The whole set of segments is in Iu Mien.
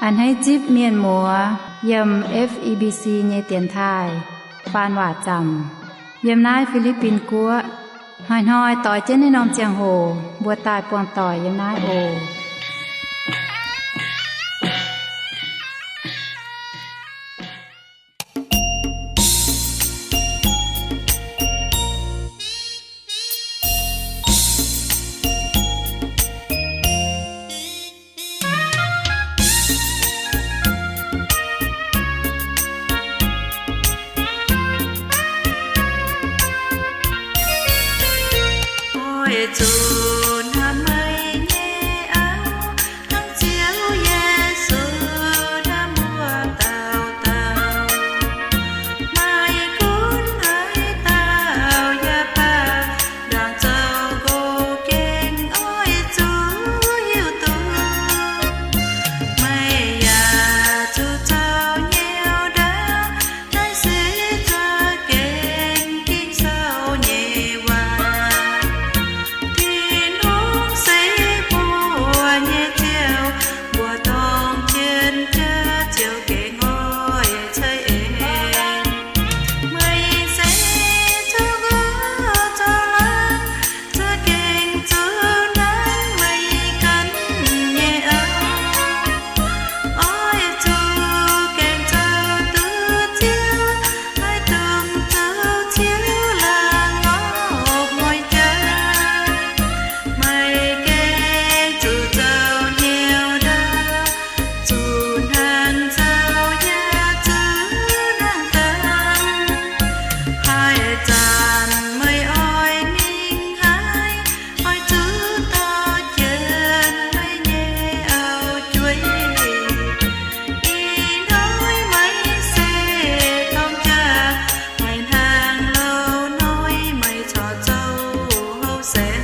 A'hneiv zipv mienh muoz yiem F E B C nyei dienx taaih faan waac zaamc yiem naaiv Fi^li^bin Guoqv. Hnoi-hnoi doix jienv naaiv norm ziangh hoc mbuo daaih buangh doic yiem naaiv oc. Oix zuqc hnamv meih nyei auv, hnangv Ziouv Yesu hnamv wuov dauh dauh. Meih gunv haaix dauh yaac baac, ndaangc zoux nqox gengh oix zuqc hiuv duqv. Meih yaac zuqc zoux hnyouv ndaauv, naaiv se za'gengh Ging-Sou nyei waac. Tin-Hungh se mbuo nyei Ziouv, mbuo dorng jienv jaav ziouc gengh oix ceix aengx. Meih se zoux nqox zoux laangz, za'gengh zuqc hnamv meih ganh nyei auv. Oix zuqc gengh zoux duqv Ziouv, oix dongh zoux Ziouv laangz opv mueiz jaax. Meih gengh zuqc zoux hnyouv ndaauv, zuqc hnangv nzauh yaac zuqc hnangv dangh. Haaix zanc meih oix mingh haaix, oix zuqc dorh jienv meih nyei auv-jueiv. Ih hnoi meih se dorng jaax, maaih hnaangx louh hnoi meih corc zoux houv saeng.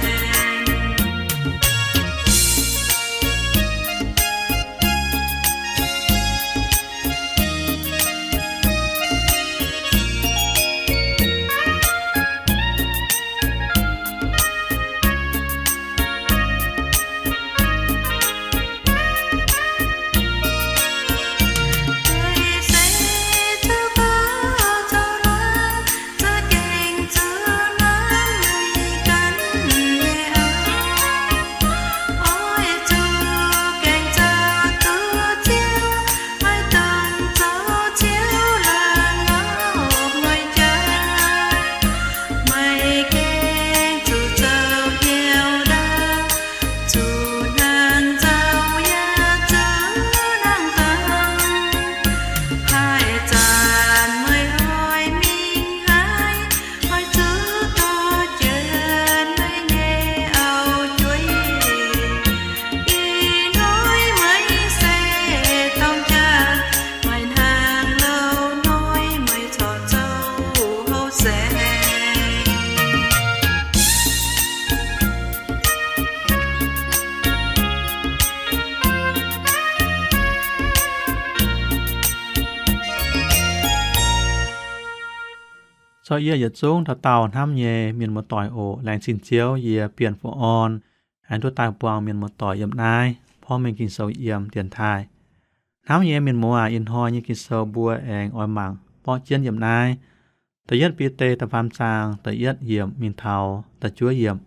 Zuqc hnangv nzauh yaac zuqc hnangv dangh. Haaix zanc meih oix mingh haaix, oix zuqc dorh jienv meih nyei auv-jueiv. Ih hnoi meih se dorng jaax, maaih hnaangx louh hnoi meih corc zoux houv saeng. Corc yie yietc zungv dauh dauh hnamv nyei mienh muoz-doic oc. Laengz zingh Ziouv yie Bienh Fu'orn aengx duqv daaih buangh mienh muoz-doic yiem naaiv porv mengh Ging-Sou yiem dienx taaih. Hnamv nyei mienh muoz aac, ih hnoi nyei Ging-Sou mbuo aengx oix mangc borqv jienv yiem naaiv da'yietv Bide da'faam zaang da'yietv yiemc mingh taux da'juov yiemc.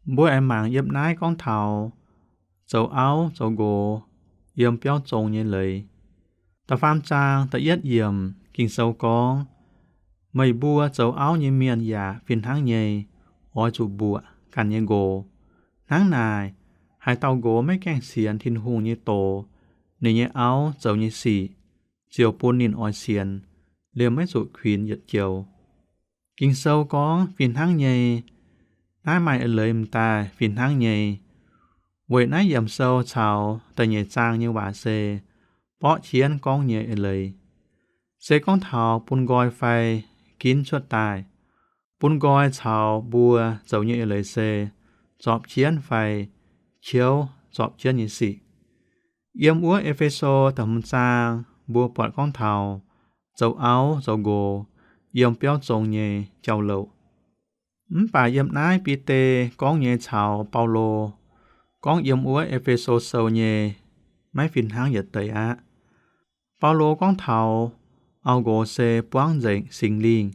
Mbuo aengx mangc yiem naaiv gorngv taux zoux auv zoux nqox yiem biauv zong nyei leiz. Da'faam zaang da'yietv yiemc Ging-Sou gorngv, meih mbuo zoux auv nyei mienh yaac fih hnangv nyei oix zuqc mbuoqc ganh nyei nqox. Hnangv naaic, haaix dauh nqox maiv gaengh sienx Tin-Hungh nyei doz, ninh nyei auv zoux nyei sic ziouc bun ninh oix sienx liemh maiv zuqc kuinx yietc joux. Ging-Sou gorngv fih hnangv nyei. Naaiv maaih eix leiz m'daaih fih hnangv nyei. Weic naaiv yiemc sou caux da'nyeic zaang nyei waac se borqv jienv gorngv nyei eix leiz. Se gorngv taux bun nqoi fai ginv cuotv daaih, bun nqoi caux mbuo zoux nyei eix leiz se zorpc jienv fai qiouv zorpc jienv nyei sic. Yiem wuov E^fe^so da'hmz zaang mbuo buatc gorngv taux zoux auv zoux nqox yiem biauv zong nyei jauv-louc. Mv baac yiem naaiv Bide gorngv nyei caux Baulo gorngv yiem wuov E^fe^so Sou nyei maiv fih hnangv yietc deix aqv. Baulo gorngv taux auv-nqox se buangv nzengc Singx Lingh.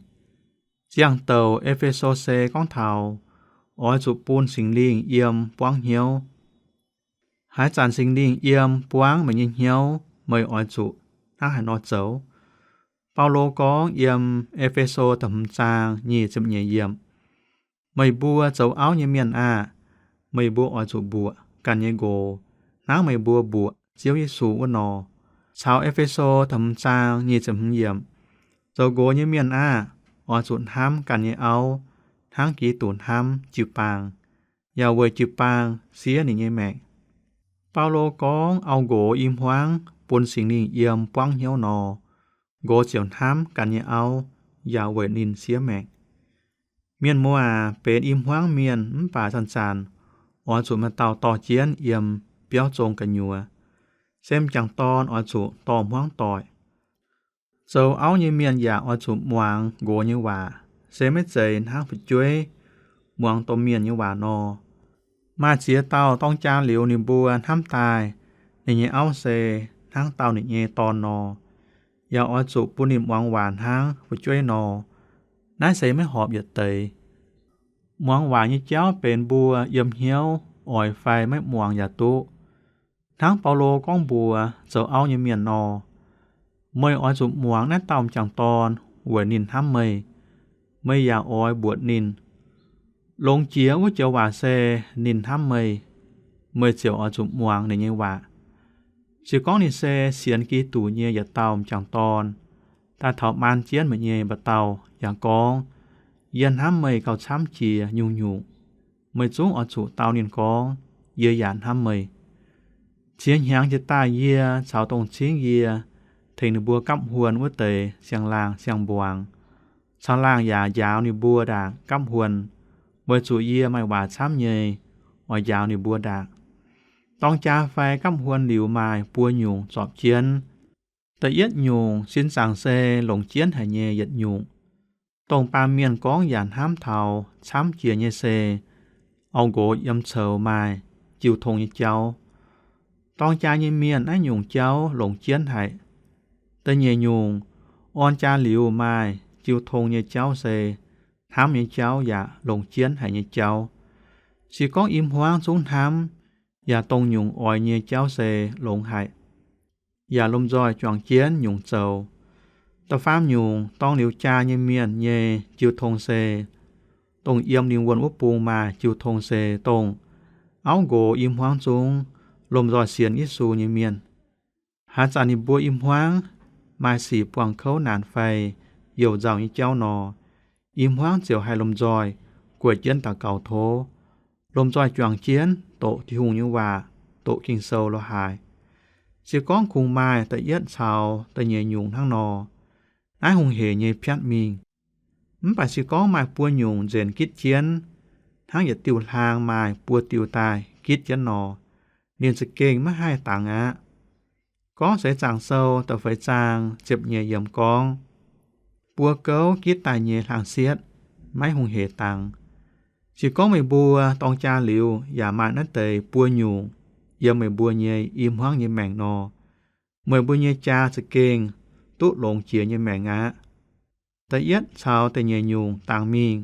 Ziangh douc E^fe^so se gorngv taux oix zuqc bun Singx Lingh yiem buangv hnyouv. Haaix zanc Singx Lingh yiem buangv meih nyei hnyouv, meih oix zuqc hnangv haaix nor zoux? Baulo gorngv yiem E^fe^so da'hmz zaang nyic ziepc nyeic yiemc, Meih mbuo zoux auv nyei mienh aah! Meih mbuo oix zuqc mbuoqc ganh nyei nqox, hnangv meih mbuo mbuoqc Ziouv Yesu wuov nor. Caux E^fe^so da'hmz zaang nyic ziepc hmz yiemc, Zoux nqox nyei mienh aah! Oix zuqc hnamv ganh nyei auv hnangv Giduc hnamv jiu-baang, yaac weic jiu-baang siev ninh nyei maengc. Baulo gorngv auv-nqox i hmuangv bun Singx Lingh yiem buangv hnyouv nor, nqox ziouc hnamv ganh nyei auv, yaac weic ninh siev maengc. Mienh muoz aac, benx i hmuangv mienh mv baac zanc-zanc oix zuqc maaih dauh dorh jienv yiem biauv zong gu'nyuoz. Se m'jangc dorn oix zuqc dorh hmuangv doic. Zoux auv nyei mienh yaac oix zuqc muangx nqox nyei waac, se maiv zeiz hnangv fu'jueiv muangx domh mienh nyei waac nor. Maaih ziex dauh dorng jaa liuz ninh mbuo hnamv daaih ninh nyei auv se hnangv dauh ninh nyei dorn nor, yaac oix zuqc bun ninh muangx waac hnangv fu'jueiv nor. Naaiv se maiv horpc yietc deix. Muangx waac nyei jauv benx mbuo yiem hnyouv oix fai maiv muangx yaac duqv. Hnangv Baulo gorngv mbuox zoux auv nyei mienh nor, Meih oix zuqc muangx naaiv dauh m'jangc dorn weic ninh hnamv meih. Meih yaac oix mbuoqc ninh. Longx jiex wuov joux waac se ninh hnamv meih, meih ziouc oix zuqc muangx ninh nyei waac. Se gorngv ninh se sienx Giduc nyei yietc dauh m'jangc dorn, daaih taux maan jienv meih nyei mba'dauh yaac gorngv, Yie hnamv meih gauh camv jiex nyungc-nyungc, meih zungv oix zuqc dau ninh gorngv, Yie yaac hnamv meih. Ziex hnyangx jiex daaih yie caux dongh cingv yie tengx ninh mbuo gapv huon wuov deix siang-laangh siang-mbuangz caux laangh yaac njaaux ninh mbuo ndaangc gapv huon, weic zuqc yie maaih waac camv nyei oix njaaux ninh mbuo ndaangc. Dorng jaa fai gapv huon liuz maaih buo nyungc zorpc jienv. Da'yietv nyungc sin zaangc se longc jienv haic nyei yietc nyungc. Dongh baamh mienh gorngv yaac hnamv taux camv jiex nyei se, auv-nqox yiem coux maaih jiu tong nyei jauv. Dorng jaa nyei mienh naaiv nyungc jauv longc jienv haic. Da'nyeic nyungc, orn jaa liuz maaih jiu tong nyei jauv se hnamv nyei jauv yaac longc jienv haic nyei jauv. Se gorngv i hmuangv zungv hnamv, yaac dongh nyungc oix nyei jauv se longx haic, yaac lomh nzoih juangc jienv nyungc zoux. Da'faam nyungc, dorng liuz jaa nyei mienh nyei jiu tong se, dongh yiem lingh wuonh wuov bung maaih jiu tong se dongh auv-nqox i hmuangv zungv lomh nzoih sienx Yesu nyei mienh. Haaix zanc ninh mbuo i hmuangv maaih sic buangh kouv naanc fai youh nzauh nyei jauv nor, i hmuangv ziouc haih lomh nzoih gueic jienv daux gaux tov, lomh nzoih juangc jienv doqc Tin-Hungh nyei waac, doqc Ging-Sou la'haaix. Se gorngv kungx maaih da'yietv caux da'nyeic nyungc hnangv nor, naaiv hungh heic nyei piatv mingh. Mv baac se gorngv maaih buo nyungc nzenc gitv jienv, hnangv yietc diuh hlaang maaih buo diuh daaih gitv jienv nor, ninh za'gengh maiv haih dangx aqv. Gorngv Seix Zaangc Sou da'feix zaang ziepc nyeic yiemc gorngv, Buo gouv gitv daaih nyei hlaang-sietv maiv hungh heic dangx. Se gorngv meih mbuo dorng jaa liuz yaac maaih naaiv deix buo nyungc yiem meih mbuo nyei i hmuangv nyei maengc nor, meih mbuo nyei jaa za'gengh duqv longx jiex nyei maengc aqv. Da'yietv caux da'nyeic nyungc dangx mingh,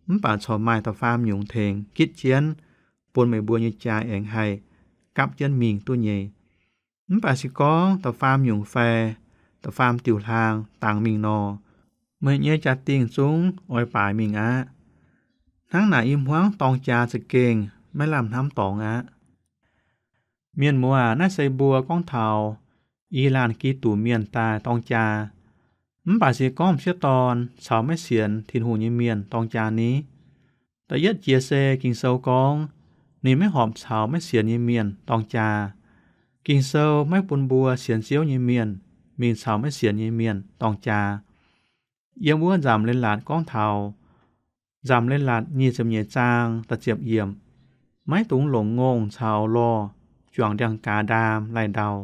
mv baac corc maaih da'faam nyungc tengx gitv jienv, bun meih mbuo nyei jaa aengx haih gapv jienv mingh duqv nyei. Mv baac se gorngv da'faam nyungc fai da'faam diuh hlaang dangx mingh nor, meih nyei jaa-dingh zungv oix baaix mingh aqv. Hnangv naaic i hmuangv dorng jaa za'gengh maiv lamh hnamv dorngx aqv. Mienh muoz aac, naaiv se mbuo gorngv taux i laanh Giduc mienh daaih dorng jaa. Mv baac se gorngv m'sieqv dorn caux maiv sienx Tin-Hungh nyei mienh dorng jaa ni? Da'yietv jiex se Ging-Sou gorngv ninh maiv horpc caux maiv sienx nyei mienh dorng jaa. Ging-Sou maiv bun mbuo sienx Ziouv nyei mienh mingh caux maiv sienx nyei mienh dorng jaa. Yiem wuov nzamc leiz-latc gorngv taux, nzamc leiz-latc nyic ziepc nyeic zaang da'ziepc yiemc, maiv dungx longc ngongh caux lorh juangc ndiangx-gaaz ndaam laih ndau.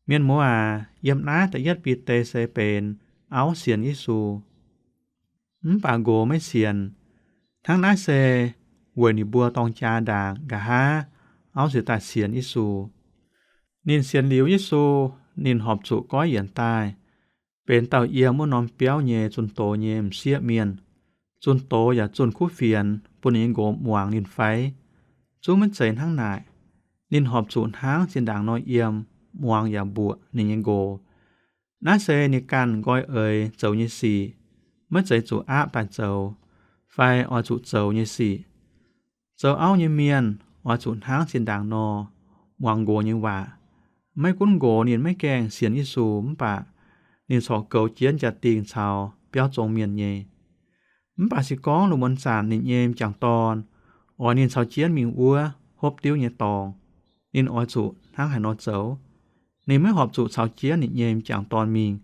Mienh muoz aac, yiem naaiv da'yietv Bide se benx auv sienx Yesu, mv baac nqox maiv sienx. Hnangv naaiv se weic ninh mbuo dorng jaa ndaangc, nqa'haav auv ziouc daaih sienx Yesu. Ninh sienx liuz Yesu, ninh horpc zuqc goiv yienc daaih, benx dauh yiem wuov norm biauv nyei zunh doz nyei m'sieqv mienh, zunh doz yaac zunh kuv fienx bun ninh nyei nqox muangx ninh fai? Zungv maiv zeiz hnangv naaic. Ninh horpc zuqc hnangv zinh ndaangc nor yiem, muangx yaac mbuoqc ninh nyei nqox. Naaiv se ninh ganh nqoi eix zoux nyei sic, maiv zeiz zuqc aapv daaih zoux, fai oix zuqc zoux nyei sic. Zoux auv nyei mienh oix zuqc hnangv zinh ndaangc nor, muangx nqox nyei waac. Maiv gunv nqox ninh maiv gaengh sienx Yesu mv baac ninh corc goux jienv jaa-dingh caux biauv zong mienh nyei. Mv baac se gorngv lungh muonz zanc ninh nyei m'jangc dorn oix ninh caux jienv mingh wuov hopv diuv nyei dorngx, ninh oix zuqc hnangv haaix nor zoux? Ninh maiv horpc zuqc caux jienv ninh nyei m'jangc dorn mingh.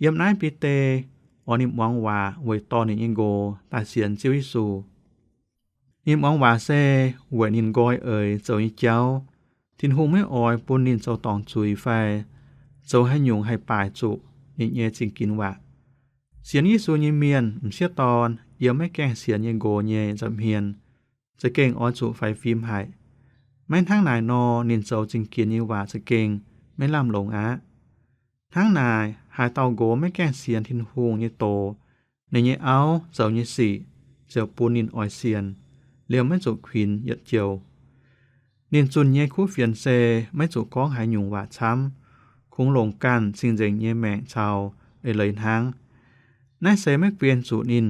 Yiem naaiv Bide oix ninh muangx waac weic dorh ninh nyei nqox daaih sienx Ziouv Yesu. Ninh muangx waac se weic ninh nqoi eix zoux nyei jauv. Tin-Hungh maiv oix bun ninh zoux dorngc zuiz fai zoux haaix nyungc haih baaic zuqc ninh nyei zingh ginx waac. Sienx Yesu nyei mienh m'sieqv dorn yiem maiv gaengh sienx nyei nqox nyei nza'hmien za'gengh oix zuqc faix fim haic. Maiv hnangv naaic nor, ninh zoux zingh ginx nyei waac za'gengh maiv lamh longc aqv. Hnangv naaic, haaix dauh nqox maiv gaengh sienx Tin-Hungh nyei doz, ninh nyei auv zoux nyei sic ziouc bun ninh oix sienx, liemh maiv zuqc kuinx yietc joux. Ninh zunh nyei kuv fienx se maiv zuqc gorngv haaix nyungc waac camv, kungx longc ganh cing-nzengc nyei maengc caux eix leiz hnangv. Naaiv se maiv guen zuqc ninh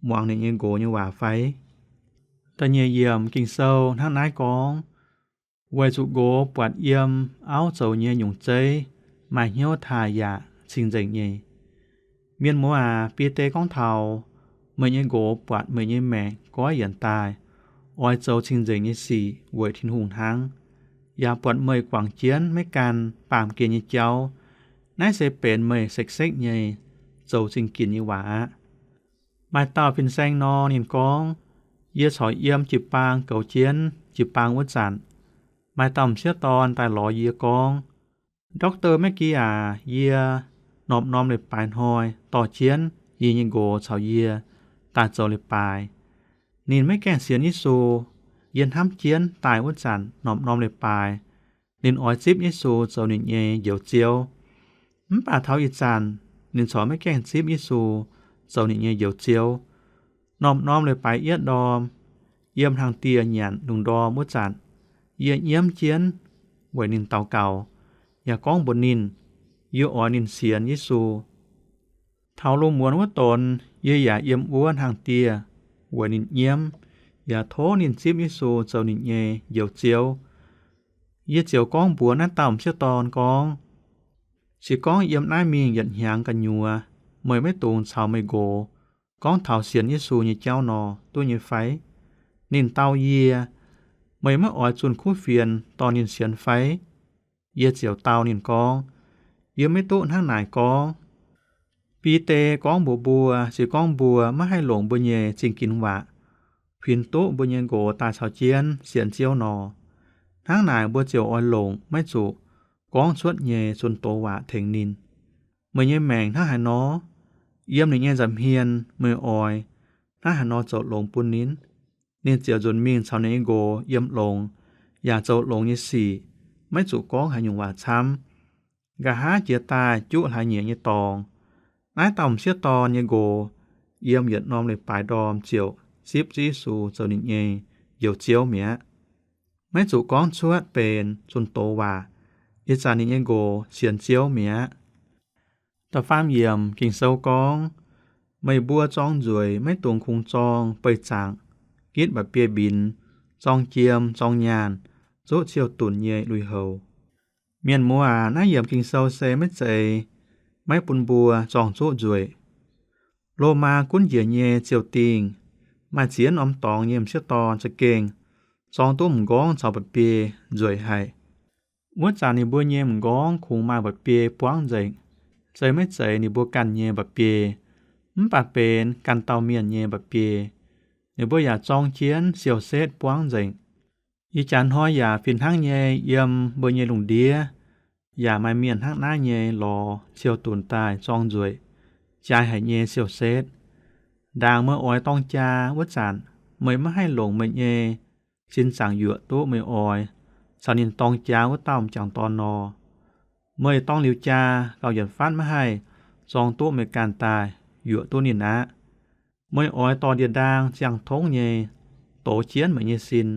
muangx ninh nyei nqox nyei waac fai? Da'nyeic yiemc Ging-Sou hnangv naaiv gorngv, weic zuqc nqox buatc yiem auv zoux nyei nyungc zeiv maaih hnyouv taaih yaac cing-nzengc nyei. Mienh muoz aac, Bide gorngv taux meih nyei nqox buatc meih nyei maengc goiv yienc daaih, oix zoux cing-nzengc nyei sic weic Tin-Hungh hnangv, yaac buatc meih guangc jienv maiv gan baamh gen nyei jauv, naaiv se benx meih sekv-sekv nyei zoux zingh ginx nyei waac aqv. Maaih dauh fin-saeng nor, ninh gorngv, yie corc yiem jiu-baang goux jienv jiu-baang wuov zanc, maaih dauh m'sieqv dorn daaih lorz yie gorngv, Doctor McGee aac, yie norm-norm leiz-baaix hnoi dorh jienv yie nyei nqox caux yie daaih zoux leiz-baaix. Ninh maiv gaengh sienx Yesu. Yie hnamv jienv daaih wuov zanc norm-norm leiz-baaix ninh oix zipv Yesu zoux ninh nyei Njoux Ziouv. Mv baac taux ih zanc ninh corc maiv gaengh zipv Yesu zoux ninh nyei Njoux Ziouv. Norm-norm leiz-baaix yietv ndorm, yiem hnaangx-dieh nyanc lungh ndorm wuov zanc, yie nyiemv jienv weic ninh daux gaux, yaac gorngv mbuox ninh, yie oix ninh sienx Yesu. Taux lungh muonz wuov donx, yie yaac yiem wuov hnaangx-dieh weic ninh nyiemv, yaac tov ninh zipv Yesu zoux ninh nyei Njoux Ziouv. Yie ziouc gorngv mbuox naaiv dauh m'sieqv dorn gorngv, Se gorngv yiem naaiv mingh yietc hnyangx gu'nyuoz meih maiv dungx caux meih nqox gorngv taux sienx Yesu nyei jauv nor, duqv nyei fai? Ninh dau yie, Meih maiv oix zunh kuv fienx dorh ninh sienx fai? Yie ziouc dau ninh gorngv, Yie maiv duqv hnangv naaic gorngv. Bide gorngv mbuox mbuo, se gorngv mbuo maiv haih longc mbuo nyei zingh ginx waac kuinx duqv mbuo nyei nqox daaih caux jienv sienx Ziouv nor, hnangv naaic mbuo ziouc oix longc maiv zuqc gorngv cuotv nyei zunh doz waac tengx ninh. Meih nyei maengc hnangv haaix nor? Yiem ninh nyei nza'hmien meih oix hnangv haaix nor zoux longx bun ninh? Ninh ziouc nzunc mingh caux ninh nyei nqox yiem longx, yaac zoux longx nyei sic, maiv zuqc gorngv haaix nyungc waac camv. Nqa'haav jiez daaih juqv hlaax nyieqc nyei dorngx. Naaiv dauh m'sieqv dorn nyei nqox yiem yietc norm leiz-baaix ndorm ziouc zipv Ziouv Yesu zoux ninh nyei Njoux Ziouv mi'aqv. Maiv zuqc gorngv cuotv benx zunh doz waac, ih zanc ninh nyei nqox sienx Ziouv mi'aqv. Da'faam yiemc Ging-Sou gorngv, Meih mbuo zorng nzueic maiv dungx kungx zorng beih zaangc, gitv mba'biei mbinx, zorng jiem, zorng nyaanh, zuqv ciou-dunc nyei lui-houx. Mienh muoz aac, naaiv yiemc Ging-Sou se maiv zeiz maiv bun mbuo zorng zuqv nzueic. Lomaa gunv njiec nyei ziou-dingh maaih ziex norm dorngx nyei m'sieqv dorn za'gengh zorng duqv m'nqorngv caux mba'biei nzueic haic. Wuov zanc ninh mbuo nyei m'nqorngv kungx maaih mba'biei buangv nzengc, se maiv zeiz ninh mbuo ganh nyei mba'biei, mv baac benx ganh dauh mienh nyei mba'biei. Ninh mbuo yaac zorng jienv siou-setv buangv nzengc. Ih jaax hnoi yaac fih hnangv nyei yiem mbuo nyei lungh ndiev, yaac maaih mienh hnangv naaiv nyei lorz ciou-dunc daaih zorng nzueic, jaaix haic nyei siou-setv. Ndaangc meih oix dorng jaa wuov zanc, meih maiv haih longc meih nyei sin zaangc yuoqc duqv meih oix caux ninh dorng jaax wuov dauh m'jangc dorn nor. Meih dorng liuz jaa gauh yietc fatv maiv haih zorng duqv meih ganh daaih yuoqc duqv ninh aqv. Meih oix dorh ndie-ndaang ziangh tongv nyei dox jienv meih nyei sin,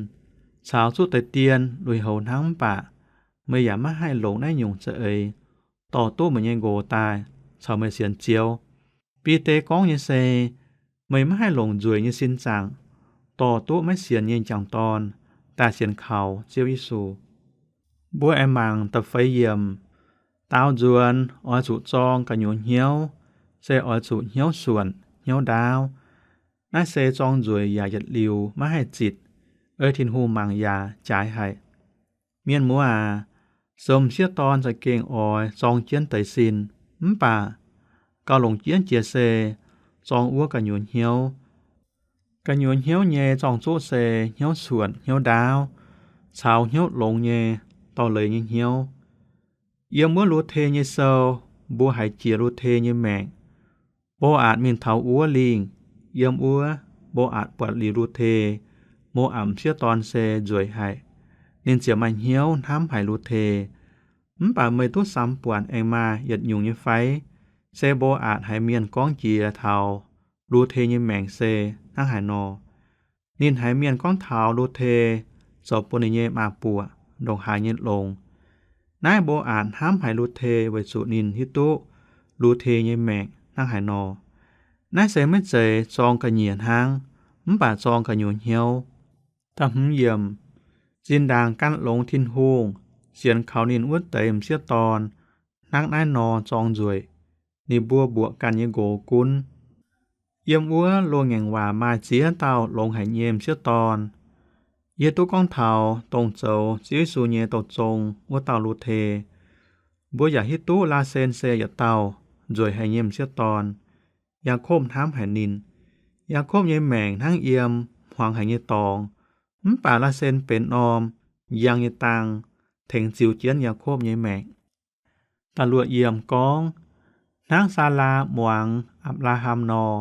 caux zuqv deix dien lui-houx hnangv mv baac meih yaac maiv haih longc naaiv nyungc za'eix dorh duqv meih nyei nqox daaih caux meih sienx Ziouv. Bide gorngv nyei se, meih maiv haih longc nzueic nyei sin zaangc dorh duqv maiv sienx nyei m'jangc dorn daaih sienx kaux Ziouv Yesu. Mbuo aengx mangc da'feix yiemc. Daaux nzuonx oix zuqc zorng gu'nyuoz hnyouv, se oix zuqc hnyouv suonc hnyouv ndaauv. Naaiv se zorng nzueic yaac yietc liuz maiv haih zitc, ei Tin-Hungh mangc yaac jaaix haic. Mienh muoz aac, zoux m'sieqv dorn za'gengh oix zorng jienv deix sin, mv baac gauh longc jienv jiex se zorng wuov gu'nyuoz hnyouv. Gu'nyuoz hnyouv nyei zorng-zuqv se hnyouv suonc hnyouv ndaauv, caux hnyouv longx nyei dorh leiz nyei hnyouv. Yiem wuov Lu^te nyei sou, mbuo haiz jiex Lu^te nyei maengc. Mbo^aatc mingh taux wuov lingh, yiem wuov Mbo^aatc buatc liuz Lu^te, Mbo^aatc m'sieqv dorn se nzueic haic. Ninh ziouc maaih hnyouv hnamv haic Lu^te. Mv baac meih duqv samx buatc aengx maaih yietc nyungc nyei fai? Se Mbo^aatc haiz mienh gorngv jiex taux Lu^te nyei maengc se hnangv haaix nor. Ninh haiz mienh gorngv taux Lu^te zoux bun ninh nyei maa-buoc ndongc haaix nyei longx. Naaiv Mbo^aatc hnamv haic Lu^te weic zuqc ninh hiuv duqv Lu^te nyei maengc hnangv haaix nor. Naaiv se maiv zeiz zorng ga'nyiec hnangv, mv baac zorng gu'nyuoz hnyouv. Da'hmz yiemc. Zinh ndaangc gan longx Tin-Hungh, sienx kaux ninh wuov deix m'sieqv dorn hnangv naaiv nor zorng nzueic, ninh mbuo mbuoqc ganh nyei nqox gunv. Yiem wuov loz-ngaengc waac maaih ziex dauh longx haic nyei m'sieqv dorn. Yie duqv gorngv taux dongh zoux Ziouv Yesu nyei douz zong wuov dauh Lu^te. Mbuo yaac hiuv duqv Laasen se yietc dauh nzueic haic nyei m'sieqv dorn. Yaakopv hnamv haic ninh. Yaakopv nyei maengc hnangv yiem hmuangx haic nyei dorngx, mv baac Laasen benx norm njang nyei dang tengx ziux jienv Yaakopv nyei maengc. Da'luoqc yiemc gorngv, hnangv Saalaa muangx Apc^laa^ham nor,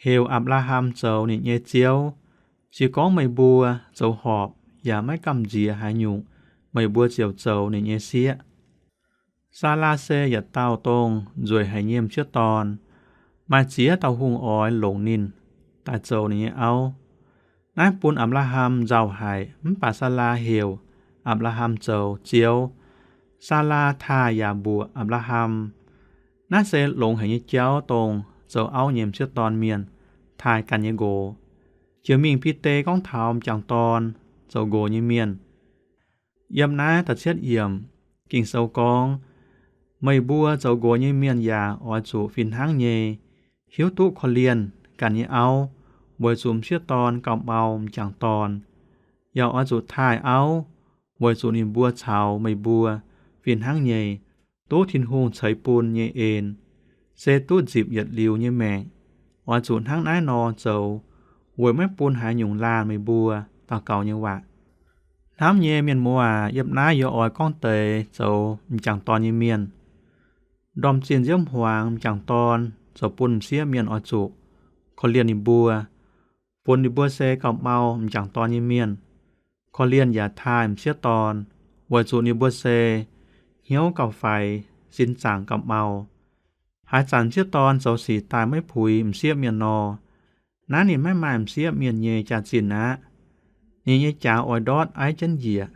heuc Apc^laa^ham zoux ninh nyei ziouv. Se gorngv meih mbuo zoux horpc yaac maiv gamh nziex haaix nyungc, meih mbuo ziouc zoux ninh nyei sieqv. Saalaa se yietc dauh dongh nzueic haic nyei m'sieqv dorn. Maaih ziex dauh hungh oix longc ninh daaih zoux ninh nyei auv. Naaiv bun Apc^laa^ham nzauh haic, mv baac Saalaa heuc Apc^laa^ham zoux ziouv. Saalaa taaih yaac mbuoqc Apc^laa^ham. Naaiv se longx haic nyei jauv dongh zoux auv nyei m'sieqv dorn mienh taaih ganh nyei nqox. Jiex mingh Bide gorngv taux m'jangc dorn zoux nqox nyei mienh. Yiem naaiv da'cietv yiemc, Ging-Sou gorngv, meih mbuo zoux nqox nyei mienh yaac oix zuqc fih hnangv nyei hiuv duqv korv-lienh ganh nyei auv, weic zuqc m'sieqv dorn gauh mau m'jangc dorn. Yaac oix zuqc taaih auv, weic zuqc ninh mbuo caux meih mbuo fih hnangv nyei duqv Tin-Hungh ceix bun nyei en, se duqv nzipc yietc liuz nyei maengc. Oix zuqc hnangv naaiv nor zoux, weic maiv bun haaix nyungc laanh meih mbuo daux gaux nyei waac. Hnamv nyei mienh muoz aac, yiem naaiv yie oix gorngv deix zoux m'jangc dorn nyei mienh. Ndorm-zinh nziouv hmuangx m'jangc dorn zoux bun m'sieqv mienh oix zuqc korv-lienh ninh mbuo, funx ninh mbuo se gauh mau m'jangc dorn nyei mienh. Korv-lienh yaac taaih m'sieqv dorn, weic zuqc ninh mbuo se hnyouv gauh faix, sin zaangc gauh mau. Haaix zanc m'sieqv dorn zoux sic daaih maiv puix m'sieqv mienh nor, naaiv ninh maiv maaih m'sieqv mienh nyei jaax-zinh aqv. Ninh nyei jaax oix ndortv aiv jienv njiec.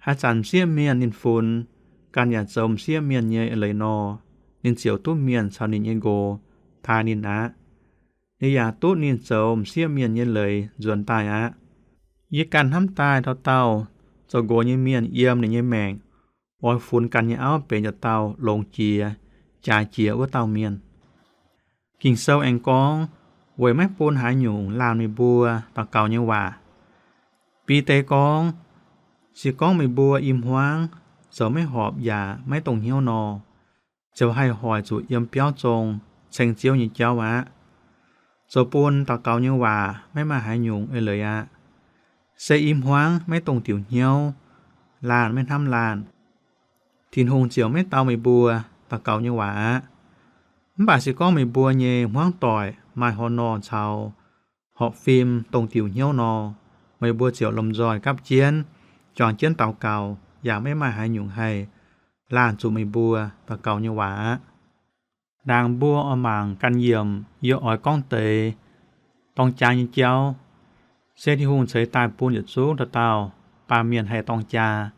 Haaix zanc m'sieqv mienh ninh funx ganh yaac zoux m'sieqv mienh nyei eix leiz nor, ninh ziouc duqv mienh caux ninh nyei nqox taaih ninh aqv. Ninh yaac duqv ninh zoux m'sieqv mienh nyei leiz nzuonx daaih aqv. Yie ganh hnamv daaih dauh dauh zoux nqox nyei mienh yiem ninh nyei maengc oix funx ganh nyei auv benx yietc dauh longx jiex, jaaix jiex wuov dauh mienh. Ging-Sou aengx gorngv, weic maiv bun haaix nyungc laanh meih mbuo daux gaux nyei waac. Bide gorngv, se gorngv meih mbuo i hmuangv zoux maiv horpc yaac maiv dongh hnyouv nor, ziouc haih hoic zuqc yiem biauv zong ceng Ziouv nyei jauv aqv. Zoux bun daux gaux nyei waac maiv maaih haaix nyungc eix leiz aqv. Se i hmuangv maiv dongh diuc hnyouv, laanh maiv hnamv laanh, Tin-Hungh ziouc maiv dau meih mbuo daux gaux nyei waac aqv. Mv baac se gorngv meih mbuo nyei hmuangv doic maaih horh norh caux horpc fim dongh diuc hnyouv nor, meih mbuo ziouc lomh nzoih gapv jienv juangc jienv daux gaux, yaac maiv maaih haaix nyungc haih laanh zuqc meih mbuo daux gaux nyei waac aqv. Ndaangc mbuo oix mangc ganh yiemc, yie oix gorngv deix dorng jaa nyei jauv, se Tin-Hungh ceix daaih bun yietc zungv dauh dauh baamh mienh haih dorng jaa.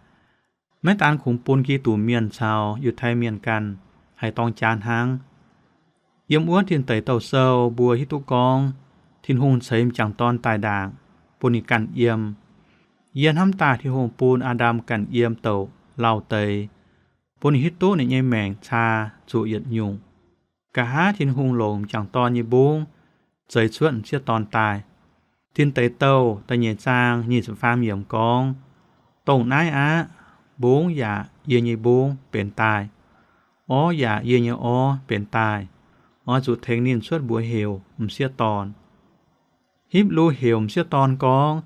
Maiv daan kungx bun Giduc Mienh caux Yiutai Mienh ganh haih dorng jaa hnangv. Yiem wuov Tin Deic Douh Sou mbuo hiuv duqv gorngv, Tin-Hungh ceix m'jangc dorn daaih ndaangc, bun ninh ganh yiem. Yie hnamv daaih Tin-Hungh bun Aa^ndam ganh yiem douc lauh deix, bun ninh hiuv duqv ninh nyei maengc caa zuqc yietc nyungc. Nqa'haav Tin-Hungh longc m'jangc dorn nyei mbungv zeix cuotv m'sieqv dorn daaih. Tin Deic Douh da'nyeic zaang nyic ziepc faam yiemc gorngv, Dongh naaiv aqv, mbungv yaac yie nyei mbungv benx daaih, orv yaac yie nyei orv benx daaih. Oix zuqc tengx ninh cuotv mbuox heuc m'sieqv dorn. Hipv^lu heuc m'sieqv dorn gorngv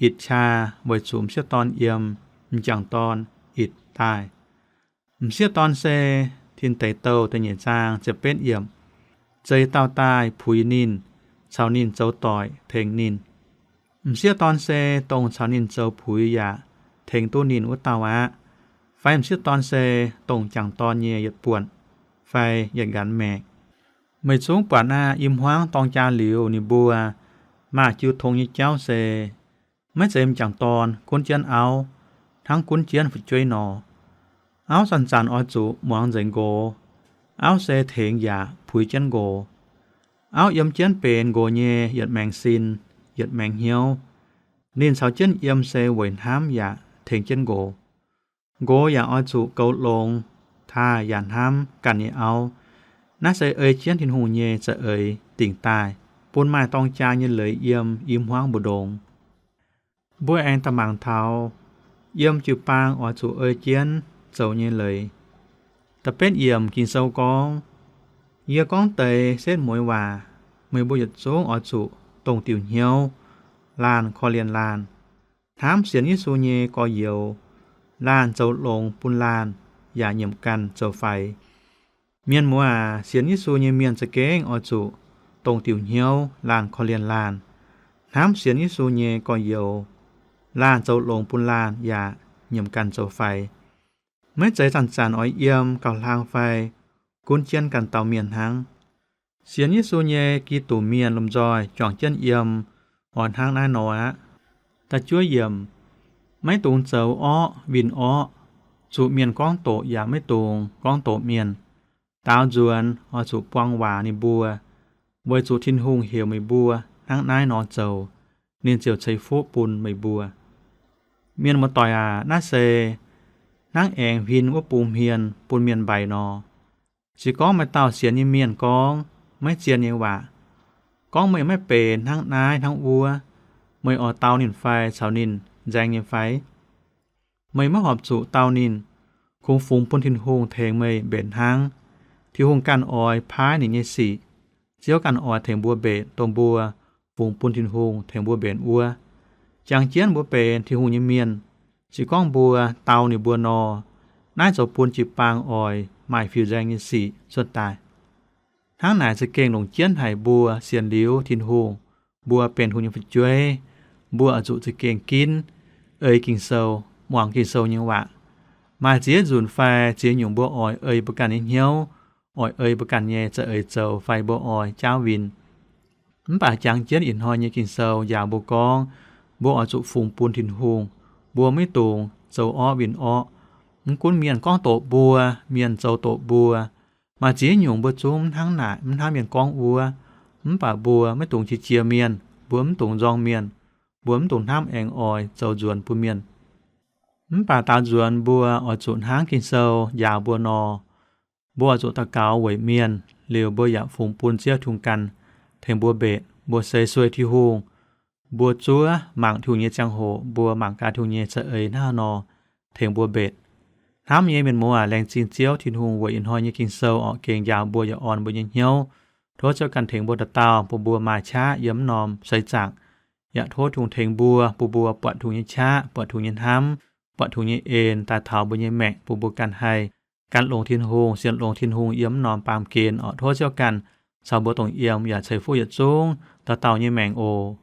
Itc^caa, weic zuqc m'sieqv dorn yiem m'jangc dorn Itc daaih. M'sieqv dorn se Tin Deic Douh da'nyeic zaang ziepc betv yiemc, zeix dauh daaih puix ninh, caux ninh zoux doic tengx ninh. M'sieqv dorn se dongh caux ninh zoux puix yaac tengx duqv ninh wuov dauh aqv. Fai m'sieqv dorn se dongh m'jangc dorn nyei yietc buonc fai yietc nqanx maengc. Meih zungv buatc aqv, i hmuangv dorng jaa liuz ninh mbuo maaih jiu tong nyei jauv se maiv zeiz m'jangc dorn gunv jienv auv, hnangv gunv jienv fu'jueiv nor. Auv zanc-zanc oix zuqc muangx nzengc nqox. Auv se tengx yaac puix jienv nqox. Auv yiem jienv benx nqox nyei yietc maengx sin, yietc maengx hnyouv. Ninh caux jienv yiem se weic hnamv yaac tengx jienv nqox. Nqox yaac oix zuqc goux longx, taaih yaac hnamv ganh nyei auv. Naaiv se ei jienv Tin-Hungh nyei za'eix dingc daaih, bun maaih dorng jaa nyei leiz yiem i hmuangv mbu'ndongx. Mbuo aengx da'mangc taux yiem jiu-baang oix zuqc ei jienv zoux nyei leiz. Da'betv yiemc Ging-Sou gorngv, Yie gorngv deix setv mueiz waac, meih mbuo yietc zungv oix zuqc dongh diuc hnyouv, laanh korv-lienh laanh, hnamv sienx Yesu nyei gorx-youz, laanh zoux longx bun laanh, yaac nyiemc ganh zoux faix. Mienh muoz aac, sienx Yesu nyei mienh za'gengh oix zuqc dongh diuc hnyouv, laanh korv-lienh laanh, hnamv sienx Yesu nyei gorx-youz, laanh zoux longx bun laanh, yaac nyiemc ganh zoux faix. Maiv zeiz zanc-zanc oix yiem gauh hlang fai gunv jienv ganh dauh mienh hnangv. Sienx Yesu nyei Giduc Mienh lomh nzoih juangc jienv yiem oix hnangv naaiv nor aqv. Da'juov yiemc, maiv dungx zoux orqv winh orqv, zuqc mienh gorngv doqc yaac maiv dungx gorngv doqc mienh. Daaux nzuonx oix zuqc buang waac ninh mbuo, weic zuqc Tin-Hungh heuc meih mbuo hnangv naaiv nor zoux, ninh ziouc ceix fuqv bun meih mbuo. Mienh muoz-doic aac, naaiv se hnangv aengx huin wuov bung hmien bun mienh mbaix nor. Se gorngv maaih dauh sienx nyei mienh gorngv maiv zien nyei waac, gorngv meih maiv benx hnangv naaiv hnangv wuov, meih oix dau ninh fai caux ninh nzaeng nyei fai? Meih maiv horpc zuqc dau ninh. Kungx fungx bun Tin-Hungh tengx meih mbenc hnangv. Tin-Hungh ganh oix paaiv ninh nyei sic. Ziouv ganh oix tengx mbuo mbenc dongh mbuo fungx bun Tin-Hungh tengx mbuo mbenc wuov. Jangx jienv mbuo benx Tin-Hungh nyei mienh, se gorngv mbuo dau ninh mbuo nor, naaiv zoux bun jiu-baang oix maaih fiuv-nzaeng nyei sic cuotv daaih. Hnangv naaic za'gengh longc jienv haic mbuo sienx liuz Tin-Hungh, mbuo benx Tin-Hungh nyei fu'jueiv, mbuo oix zuqc za'gengh ginv ei Ging-Sou, muangx Ging-Sou nyei waac. Maaih ziex nzunc fai ziex nyungc mbuo oix ei mbuo ganh nyei hnyouv, oix ei mbuo ganh nyei za'eix zoux fai mbuo oix jaauv win. Mv baac jangx jienv ih hnoi nyei Ging-Sou njaaux mbuo gorngv, mbuo oix zuqc fungx bun Tin-Hungh. Mbuo maiv dungx zoux orqv winh orqv. Mv gunv mienh gorngv doqc mbuo, mienh zoux doqc mbuo, maaih ziex nyungc mbuo zungv mv hnangv naaic, mv hnangv mienh gorngv wuov. Mv baac mbuo maiv dungx qiex jiez mienh, mbuo mv dungx nzorng mienh, mbuo mv dungx hnamv aengx oix zoux nzuonx bun mienh. Mv baac daaux nzuonx mbuo oix zuqc hnangv Ging-Sou njaaux mbuo nor, mbuo oix zuqc daux gaux weic mienh, liuz mbuo yaac fungx bun Ziouv Tin-Hungh ganh tengx mbuo mbenc. Mbuo se sueih Tin-Hungh, mbuo zuov mangc Tin-Hungh nyei ziangh hoc, mbuo mangc gaax Tin-Hungh nyei za'eix hnangv haaix nor tengx mbuo mbenc. Hnamv nyei mienh muoz aac, laengz zingh Ziouv Tin-Hungh weic ih hnoi nyei Ging-Sou orqc gengh njaaux mbuo yaac orn mbuo nyei hnyouv. Tov Ziouv ganh tengx mbuo dauh dauh, bun mbuo maaih qaqv yiem m'normh seix zaangc. Yaac tov Tin-Hungh tengx mbuo, bun mbuo buatc Tin-Hungh nyei qaqv, buatc Tin-Hungh nyei hnamv, buatc Tin-Hungh nyei en daaih taux mbuo nyei maengc, bun mbuo ganh haih gan longx Tin-Hungh, sienx longx Tin-Hungh yiem m'normh baamh gen orqc. Tov Ziouv ganh caux mbuo dongh yiem yaac ceix fuqv yietc zungv dauh dauh nyei maengc oc.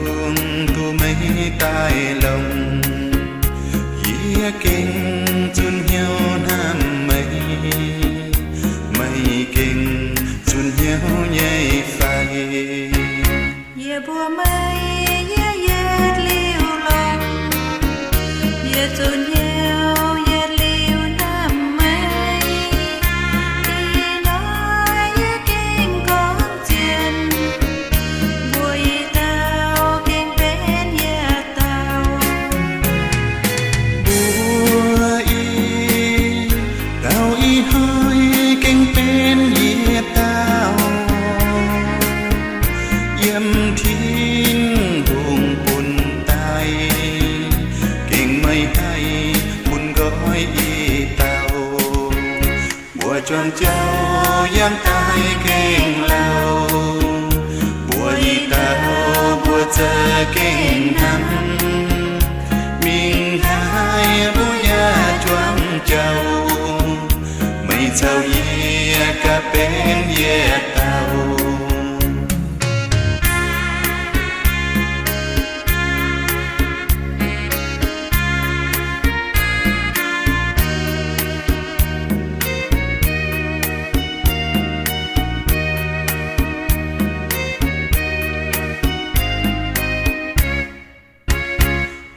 Dongh duqv meih daaih longc, yie gengh zunc hnyouv hnamv meih. Meih gengh zunc hnyouv nyei fai? Yie mbuox meih, yie yietc liuz longc, yie zunc hnyouv yietc liuz hnamv meih. Ih hnoi yie gengh gorngv zien, mbuox ih dauh gengh benx yietc dauh. Mbuox ih dauh ih hnoi gengh benx yietc dauh. Yiem Tin-Hungh bun daaih, gengh meih haih bun nqoi ih dauh. Mbuo juangc jauv yangh daaih gengh lauh, mbuo ih dauh mbuo za'gengh hnamv. Mingh haaix mbuo yaac juangc jauv, meih caux yie gaax benx yietc dauh.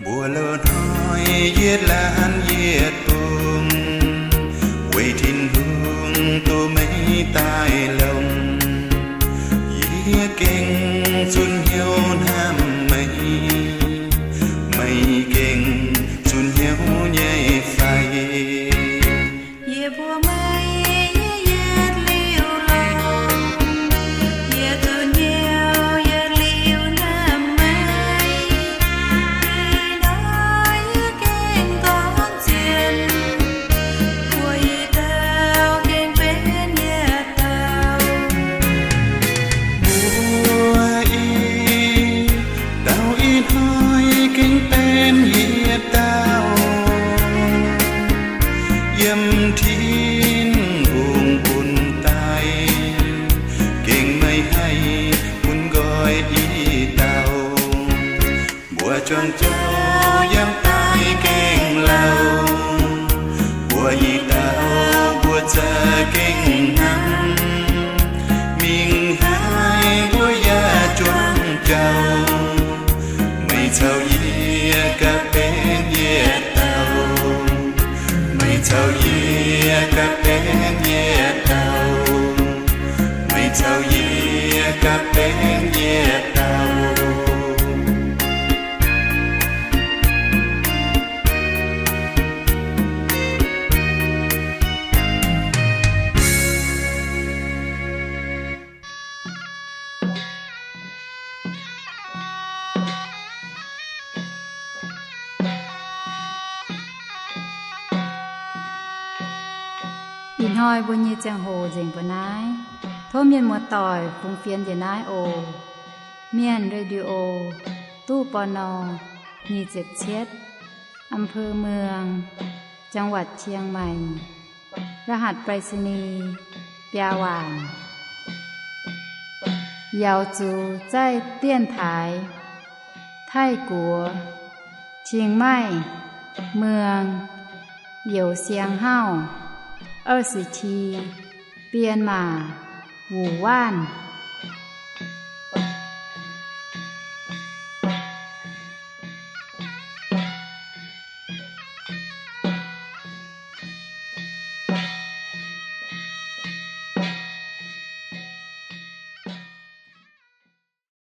Mbuo loz-hnoi yietc laanh yietc bung, weic Tin-Hungh duqv meih daaih longc. Yie gengh zunc hnyouv hnamv meih, meih gengh zunc hnyouv nyei fai? Yie mbuox meih, yie yietc liuz longc, yie zunc hnyouv yietc liuz hnamv meih. Ih hnoi yie gengh gorngv zien, mbuox ih dauh gengh benx yietc dauh. Mbuox ih dauh ih hnoi gengh benx yietc dauh. Yiem Tin-Hungh bun daaih, gengh meih haih bun nqoi ih dauh. Mbuo juangc jauv yangh daaih gengh lauh, mbuo ih dauh mbuo za'gengh hnamv. Mingh haaix mbuo yaac juangc jauv, meih caux yie gaax benx yietc dauh. Meih caux yie gaax benx yietc dauh. Meih caux yie gaax benx yietc dauh. Ih hnoi mbuo nyei ziangh hoc nzengc mbuo naaiv. Tov mienh muoz-doic fungx fienx njiec naaiv oc. Mienh Radio, ตู้ ปณ. nyic ziepc cietv, อำเภอเมือง จังหวัดเชียงใหม่ รหัสไปรษณีย์ biaa waanc. Yaux zuqc zaih dienx taaix Taiv-Guoqv, Chiang Mai, Muang, Youz Siang Hauv, 二十七, Bienh Maac, Wuc Waanv.